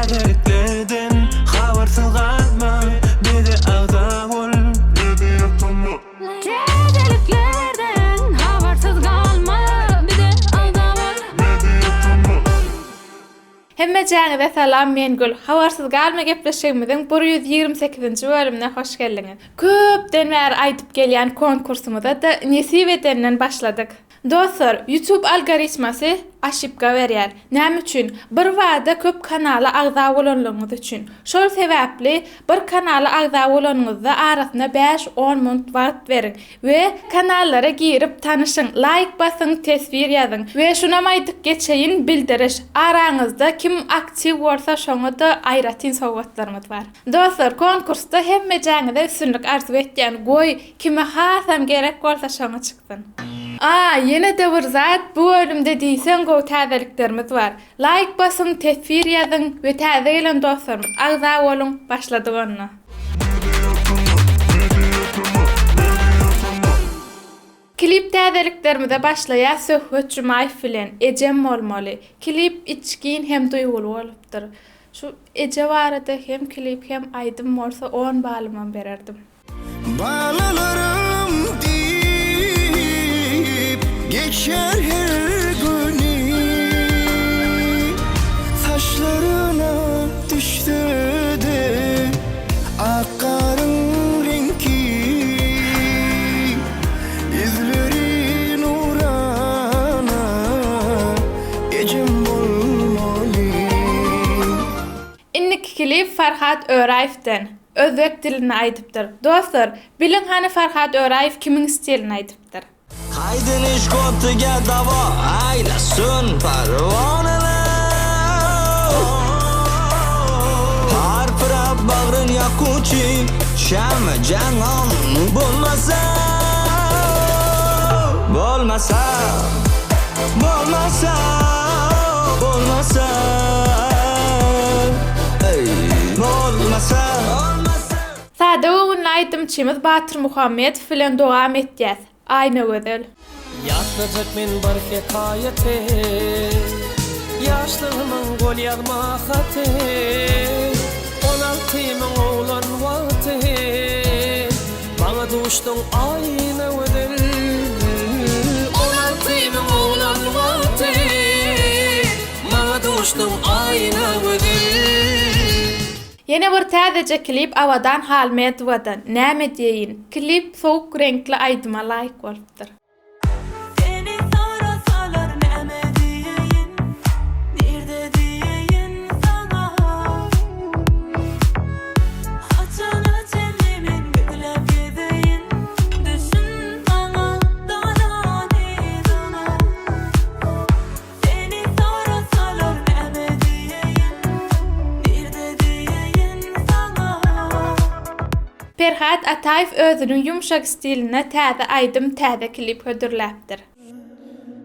Täzeliklerden habarsyz galma bize agza bol. Täzeliklerden habarsyz galma bize agza bol. Hemmejäňize salam men Gül. Habarsyz galma gepleşigimiziň 128-nji bölümine hoş geldiňiz. Köpden bäri aýdyp gelýän konkursymyza-da nesip edenden başladyk. Dostlar, YouTube algoritmasy oşibka berýär. Näme üçin? Bir bada köp kanala agza bolanlygyňyz üçin. Şol sebäpli bir kanala agza bolanyňyzda arasyna bäş-on munt wagt beriň we kanallara girip tanyşyň, laýk basyň, teswir ýazyň. We şunam aýdyp geçeýin, bildiriş, araňyzda kim aktiw bolsa şoňa-da aýratyn sowgatlarymyz bar. Dostlar, konkursda hemmejäňize üstünlik arzuw etýän, goý, kime hasam gerek bolsa şoňa çyksyn. A, ýene-de bir zat, bu bölümde diýseň gowy täzeliklerimiz bar. Laýk basyň, teswir ýazyň we täze gelen dostlarymyz agza boluň, başladyk onda. Klip täzeliklerimize başlaýas Söhbet Jumaýew bilen, Ejem bolmaly. Klip içgin hem duýguly bolupdyr. Şu eje barada hem klip hem aýdym bolsa on balymam bererdim. Balalarym diýip geçer her güni Saçlaryna düşse-de ak garyň reňki Ýüzleri nurana ejem bolmaly. Indiki klip Farhat Öraýewden. Özbek dilinde aýdypdyr. Dostlar, biliň hany Farhat Öraýew kimiň stilinde aýdypdyr. Haýdyn yşk otyga dawa aýlasyn parwanalar Parpyrap bagryn ýakuçy şamy jaňam bolmasa Bolmasa Bolmasa Bolmasa Eý Bolmasa Sada göwünli aýdymçymyz Batyr Muhammedow bilen dowam etýäs. Aýnagözel. Ýatlajak men bir hekaýaty, Ýaşlygymyň golýazma haty. On altymyň oglan wagty, Maňa duşduň Aýnagözel. On altymyň oglan wagty, Maňa duşduň Aýnagözel. Ýene bir täzeje klip Abadan Halmedowadan, Näme diýeýin. Klip sowuk reňkli aýdyma laýyk bolupdyr. Seni sorasalar näme diýeýin, nirde diýeýin saňa. Haçana çenli men gizläp gezeýin, düşün maňa dolan yzyna. Seni sorasalar näme diýeýin, nirde diýeýin saňa. Perhat Ataýew özüniň ýumşak stilinde täze aýdym, täze klip hödürläpdir.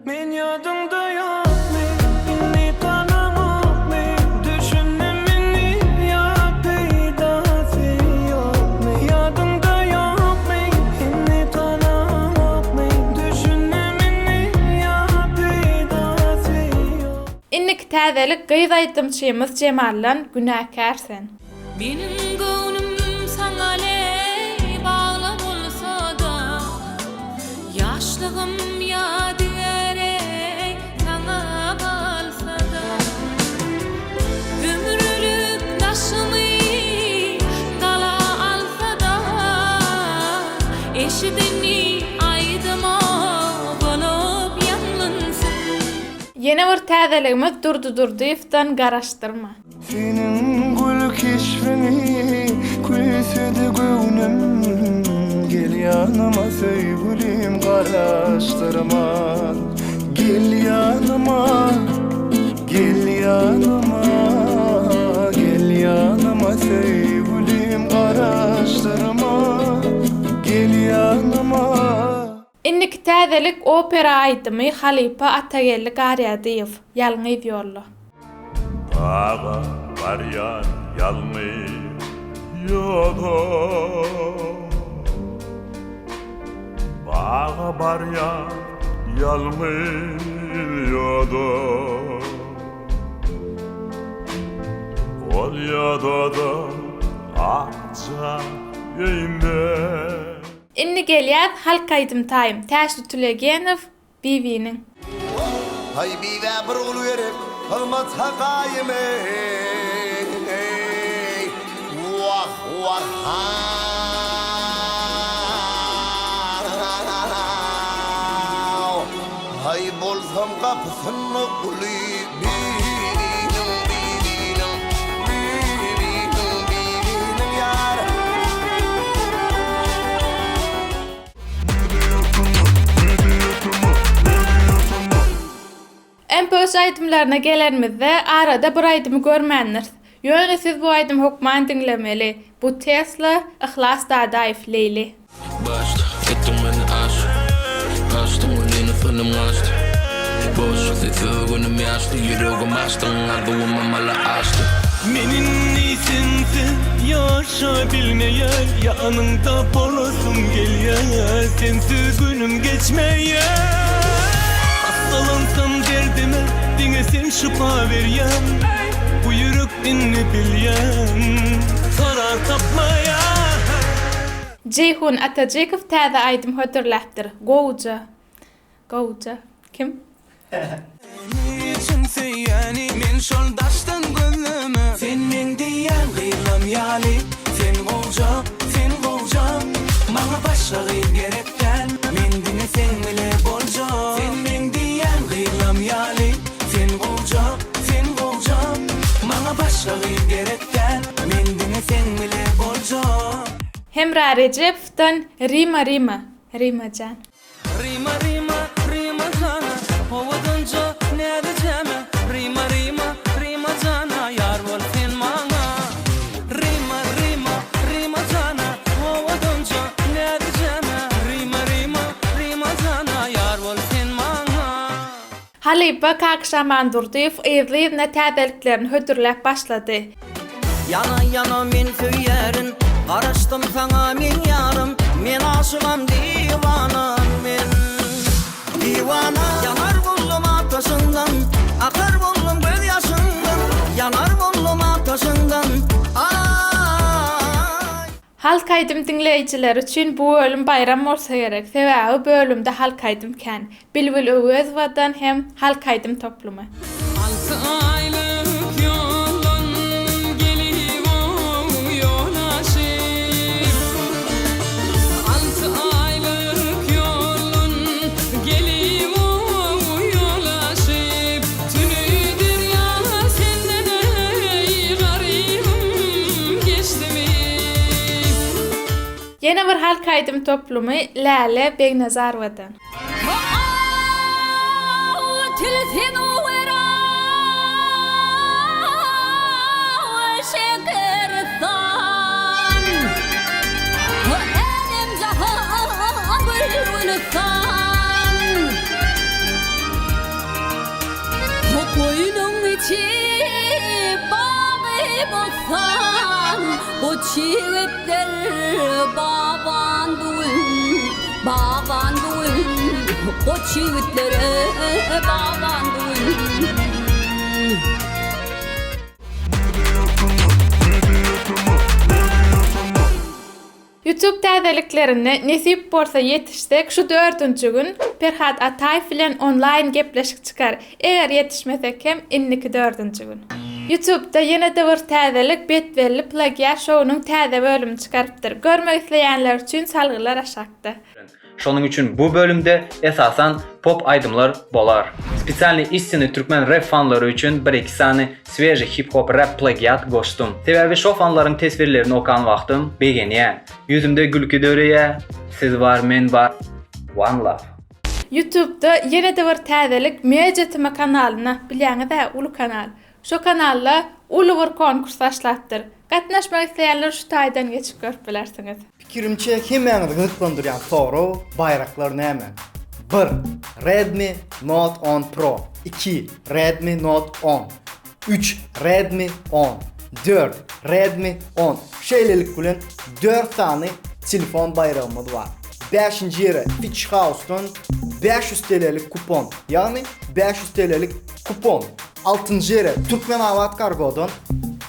Men ýadyňda ýokmy, indi tanaňokmy, Düşündim indi ýa peýdasy ýokmy. Ýadyňda ýokmy, indi tanaňokmy, Düşündim indi ýa peýdasy ýok. Indiki täzelik gyz aýdymçymyz Jemaldan Günäkär sen. Meniň göwnüm saňa leý bagly bolsa-da, Ýaşlygym ýadygär eý saňa galsa-da. Ömürlik daşymy gala alsa-da, Eşideni aýdyma bolup ýaňlansyn. Ýene bir täzeligimiz Durdy Durdyýewden Garaşdyrma. Seniň gül keşbiňi küýsedi göwnüm Gel ýanyma söýgülim garaşdyrma Gel ýanyma, gel ýanyma Gel ýanyma söýgülim garaşdyrma Gel ýanyma. Indiki täzelik opera aýdymy halypa Atageldi Garýadyýew, Ýalňyz ýolda. Daga barýan ýalňyz ýoda. Baga barýan ýalňyz ýoda. Ol ýodada akja öýünde. Indi gelýäs halk aýdym taýym Täşli Tülegenow Bibiniň. Haý bibä bir gul gerek hyzmata gaýym eý Wah wah haw Haý bolsam gapysynda guly Bibiniň bibiniň bibiniň bibiniň ýary. MP3 aýdymlaryna gelenimizde arada bir aýdymy görmändiris. Ýöne siz bu aýdymy hökman diňlemeli. Bu Tesla, Yhlas Dadaýew, Leýli. Başda etdiň meni aşyk Gaçdyň welin ysynym gaçdy Boş sessiz günüm ýaşdy Ýüregim açdyň arzuwym amala aşdy. Men indi sensiz ýaşa bilmeýän Ýanyňda bolasym gelýär Sensiz günüm geçmeýär Hassalansam derdime Diňe sen şypa berýäň Bu ýürek indi bilýän Karar tapmaýar. Jeýhun Atajykow täze aýdym hödürläpdir. Gowja. Gowja. Kim? Çyn söýýäni men şol daşdan gözleme Sen meň diýýän gyzlam ýaly Sen gowja, sen gowja Maňa başga gyz gerek däl Men diňe seň bile boljak Sen meň diýýän gyzlam ýaly Sen gowja, sen gowja Maňa başga gyz gerek däl Men diňe seň bile boljak. Hemra Rejepowdan Rima Rima, Rima jan. Rima Rima Rima jana Owadanja näzijäme Rima Rima Rima jana Ýar bol sen maňa Rima Rima Rima jana Owadanja näzijäme Rima Rima Rima jana Ýar bol sen maňa. Halypa Kakyş Amandurdyýew yzly-yzyna täzeliklerini hödürläp başlady. Ýana ýana men söýýärin Garaşdym saňa men ýarym Men aşygam diwanam men Diwana Ýanar boldum ataşyňdan Akar boldum göz ýaşyňdan Ýanar boldum ataşyňdan Aý. Halk aýdym diňleýjileri üçin bu bölüm baýram bolsa gerek, sebäbi bölümde halk aýdym kän. Bilbil Öwezowadan hem halk aýdym toplumy. Alty aýlyk ýoldan gelip-ow ýol aşyp. Alty aýlyk ýoldan gelip-ow ýol aşyp. Tüni derýa senden eý garybym geçdimi. Ýene bir halk aýdym toplumy Läle Begnazarowadan. Goç ýigitler baban bu gün, baban bu gün, Goç ýigitlere baban bu gün. Youtube täzeliklerinde nesip bolsa ýetişsek şu dördünji gün Perhat Ataýew bilen onlaýn gepleşik çykar. Eger ýetişmesek hem indiki dördünji gün. Youtube-da ýene-de bir täzelik Betbelli plagiat şounyň täze bölümini çykarypdyr. Görmek isleýänler üçin salgylar aşakda. Şonuň üçin bu bölümde esasan pop aýdymlar bolar. Spesialnyý istinnyý türkmen rep fanlary üçin bir-iki sany svežiý hip-hop rap plagiat goşdum. Sebäbi şo fanlaryň teswirlerini okan wagtym begenýän. Ýüzümde gülki döreýä, siz bar men bar one love. Youtubeda ýene-de bir täzelik Media TM kanalyna, bilýäňiz-ä uly kanal. Şo kanalda uly bir konkurs başlapdyr. Gatnaşmak isleýänler şu taýdan geçip görüp bilersiňiz. Pikirimçe hemmäňizi gyzyklandyrýan sorag baýraklar näme? Bir, Redmi Note on Pro, iki, Redmi Note on, üç, Redmi on, dört, Redmi on. Şeýlelik bilen dört sany telefon baýragymyz bar. Bäşinji ýere Fitch House-dan 500 TL-lik kupon, ýagny 500 TL-lik kupon. Altynjy ýere Türkmenabat Kargodan.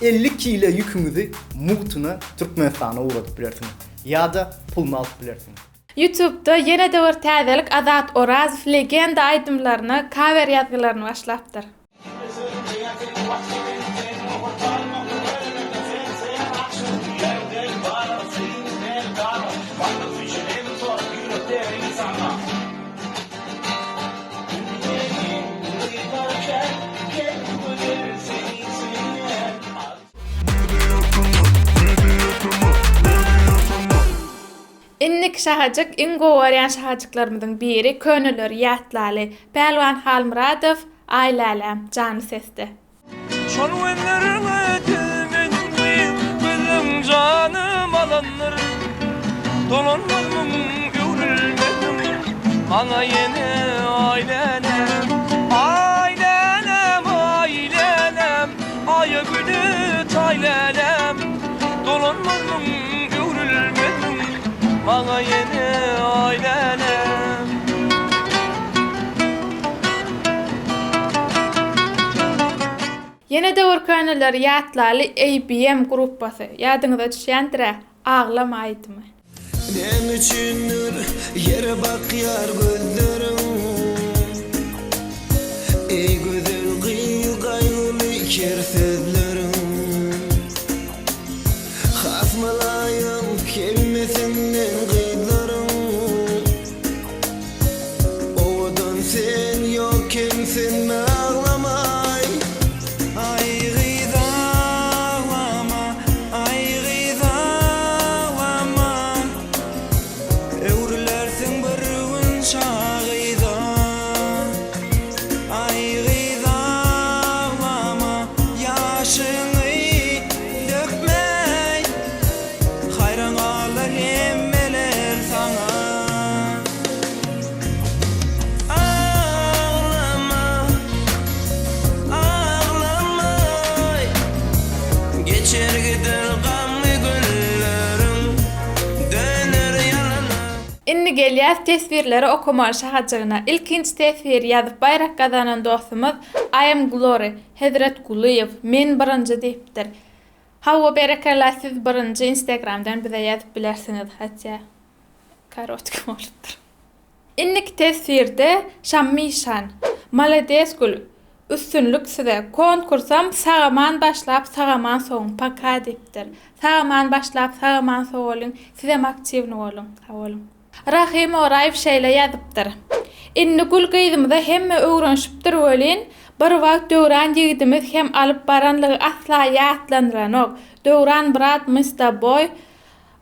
50 kile ýüküňizi mugtuna Türkmenistana ugradyp bilersiňiz ýa-da puluny alyp bilersiňiz. Youtube-da ýene-de bir täzelik Azat Orazow legenda aýdymlaryna kawer ýazgylaryny başlapdyr. Indiki şahajyk iň gowy görýän şahajyklarymyzyň biri köneleri ýatlaly. Pälwan Halmyradow Aý läläm janly sesde. Şol gözleriňe düzmediňmi Gözleň janym alandyr Dolanmazmyň öwrülmezmiň Maňa ýene aý läläm Aý läläm aý läläm Aýa güne taý läläm Dolanmazmyň öwrülmezmiň Maňa ýene aý läläm. Ýene-de bir köneleri ýatlaly ABM gruppasy ýadyňyza düşýändirä Aglama aýdymy. Näme üçindir ýere bakýar gözleriň Eý gözel gyz gaýgyly ker sözleriň Has mylaýym hemmesinden gyzlaryň Owadan sen ýok kemsinme aglamaý. Aý gyz aglama, aý gyz aglama Öwrülersiň bir gün şa gyza Aý gyz aglama, ýaşyňy dökmäý Haýran galar hemmeler saňa. Aglama, aglamaý. Geçer gider gamly günleriň, döner ýalana. Indi gelýäs teswirleri okamaly şahajygyna. Ilkinji teswiri ýazyp baýrak gazanan dostumyz I am Glory, Hezret Gulyýew, men birinji diýipdir. Hawa berekella siz birinji instagramdan bize ýazyp bilersiňiz hatýa korotki bolupdyr. Indiki teswirde Şammy işan. Malades Gül. Üstünlik size. Konkursam sagaman başlap sagaman soguň paka diýipdir. Sagaman başlap sagaman sogalyň sizem aktiwny boluň. Sag boluň. Rahym Oraýew şeýle ýazypdyr, Indi Gül gyzymyza hemme öwrenişipdir welin, bir wagt Döwran ýigidimiz hem alyp baranlygy asla ýatlandyranok. Döwran brat my s toboý,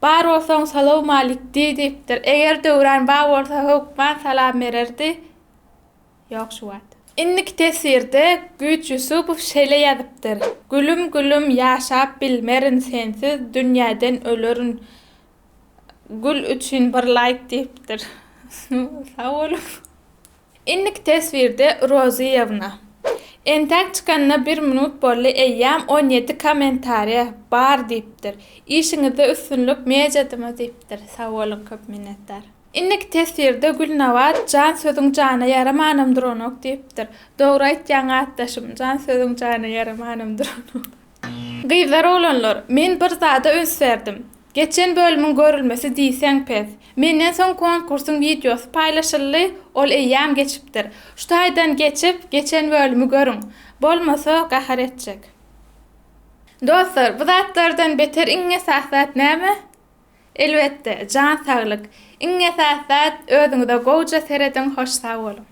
bar bolsaň salowmalik diý diýipdir. Eger Döwran bar bolsa hökman salam bererdi. Ýok şu wagt. Indiki teswirde Güýç Ýusupow şeýle ýazypdyr, Gülüm gülüm ýaşap bilmerin sensiz dünýäden ölerin Gül üçin bir laýk diýipdir. Sag boluň. Indiki teswirde Rozyýewna. Entäk çykanyna bir minut boldy eýýäm 17 kommentariýa bar diýipdir. Işiňizde üstünlik mediadyma diýipdir. Sag boluň köp minnetdar. Indiki teswirde Gülnabat jan sözüň jana ýaramanam duranok diýipdir. Dogry aýtýaň atdaşym jan sözüň jana ýaramanam duranok. Gyzlar oglanlar men bir zada üns berdim. Geçen bölümiň görülmesi diýseň pes. Menden soň konkursyň wideosy paýlaşyldy, ol eýýäm geçipdir. Şu taýdan geçip, geçen bölümi görüň. Bolmasa gahar etjek. Dostlar, bu zatlardan beter iň esasy zat näme? Elbetde, jan saglyk. Iň esasy zat özüňize gowja serediň hoş sag boluň.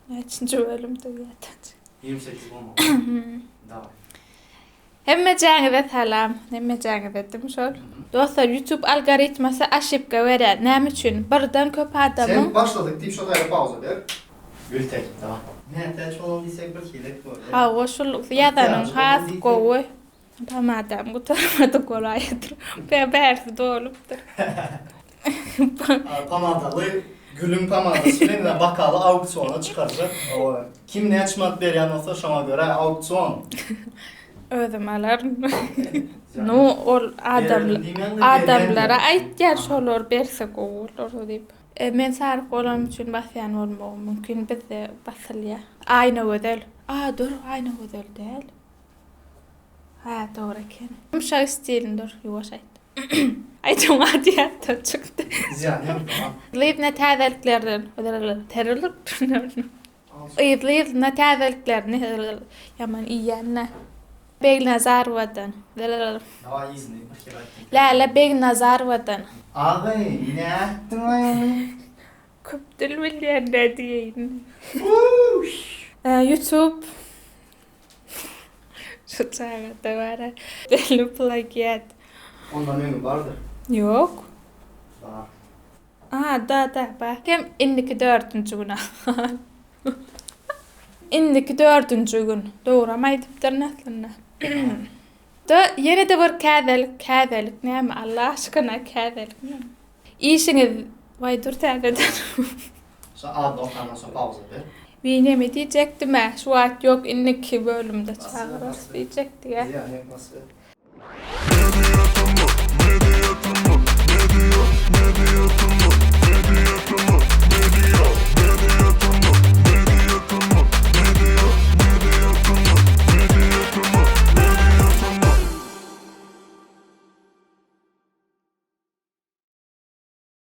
Näçinji bölümde ýatan? 28 bolmaly. Daway. Hemmejäňize salam. Hemmejäňize dedim şol. Dostlar YouTube algoritmasy aşipka berýär. Näme üçin? Birden köp adamyň Sen başladyk diýip şo taýda pauza ber. Gültekin daway. Mätäç bolan diýsek bir hilek bolýar. Hawa şul ýazanyň has gowy. Pomadam gutarmadyk bolaýydyr. Bärsi dolupdyr. Pomadaly gülüň pomadasy bilen men bakaly auksiona çykarjak. Owa. Kim näçe manat berýän bolsa şoňa görä auksion. Özüm alaryn. Nu ol adam adamlara aýtýar şolar berse gowy bolar diýip. Men saryk bolanym üçin basýan bolmagym mümkin bizde basylýa. Aýnagözel. A dur Aýnagözel däl. Hä dogry eken. Ýumşak stilini dur ýuwaş aýt. Aýdymyň ady ýatdan çykdy. Zyýany ýok dogam. Yzly-yzyna täzeliklerden Yzly-yzyna täzeliklerini ýaman iýýän-dä. Begnazarowadan. Dawaý yzyny bir kere aýtdyň. Läle Begnazarowadan. Agy nätdiňaý ony. Köp dil bilýän-dä diýeýin. Youtube Şu çagada bar-a. Deli plagiat. Ondan öňi bardyr. Ýok. Bar. A, da, da, bar. Hem indiki dördünji gün Indiki dördünji gün. Dogram aýdypdyryn aslynda. Da, ýene-de bir käzelik, käzelik näme, Allah aşkyna käzelik näme? Işiňiz, waý dur täzeden. Şu ady okandan soň pauza ber. Wiý neme diýjekdim-ä, şu wagt ýok indiki bölümde çagyrarys diýjekdik-ä.